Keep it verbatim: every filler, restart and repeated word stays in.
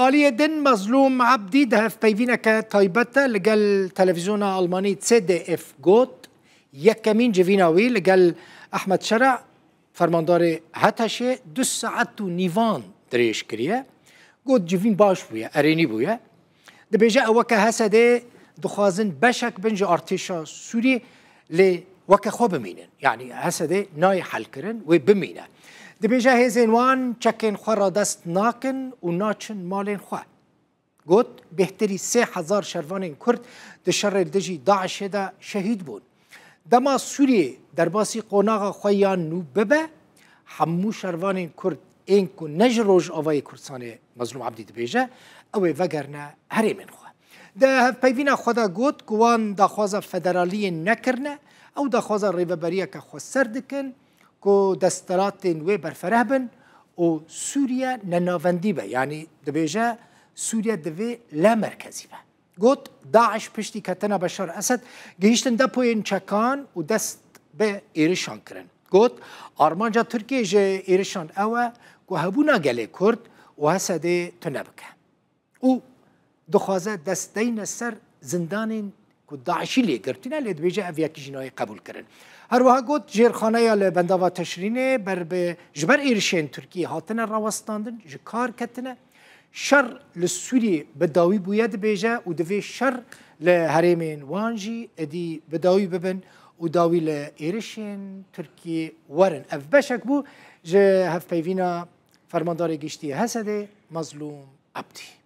Aliyê din Mezlûm Ebdî di hevpeyvîneke taybet de li gel televîzyona Almanî C D F got, yekemîn civîna wî li gel Ehmed Şera, fermandarê HTŞ'ê du saet û nîvan dirêj kiriye. Got civîn baş bûye, erênî bûye. Dibêje ew weke HSD'ê dixwazin beşek bin ji artêşa Sûriyê lê weke xwe bimînin. Yanî HSD'ê nayê helkirin, wê bimîne. Dibêje hêzên wan çekên xwe radest nakin û naçin malên xwe. Got, bêhtirî sê hezar şervanên Kurd di şerê li dijî DAIŞ'ê de şehîd bûn. Dema Sûriyê derbasî qonaxa xwe ya nû bibe, hemû şervanên Kurd ên ku ne ji Rojavayê Kurdistanê, Mezlûm Ebdî dibêje, ew ê vegerine herêmên xwe. Di hevpeyvîna xwe de got ku wan daxwaza federaliyê nekirine, ew daxwaza rêveberiyeke xweser dikin ku desthilatên wê berfereh bin û Sûriye nenavendî be. Yanî dibêje Sûriye divê lamerkezî be. Got, DAIŞ piştî ketina Beşar Esed gihîştin depoyên çekan û dest bi êrişan kirin. Got, armanca Tirkiyê ji êrişan ew e ku hebûna gelê Kurd û HSD'ê tune bike. Û dixwaze dest deyne ser zindanên ku DAIŞ'î lê girtine, lê dibêje ev yekî jî nayê qebûl kirin. Her wiha got, jêrxaneya li Bendava Teşrînê ber bi, ji ber êrişên Tirkiyê hatine rawestandin, ji kar ketine. Şer li Sûriyê bi dawî bûye dibêje û divê şer li herêmên wan jî êdî bi dawî bibin û dawî li êrişên Tirkiyê werin. Ev beşek bû ji hevpeyvîna Fermandarê Giştî HSD'ê Mezlûm Ebdî.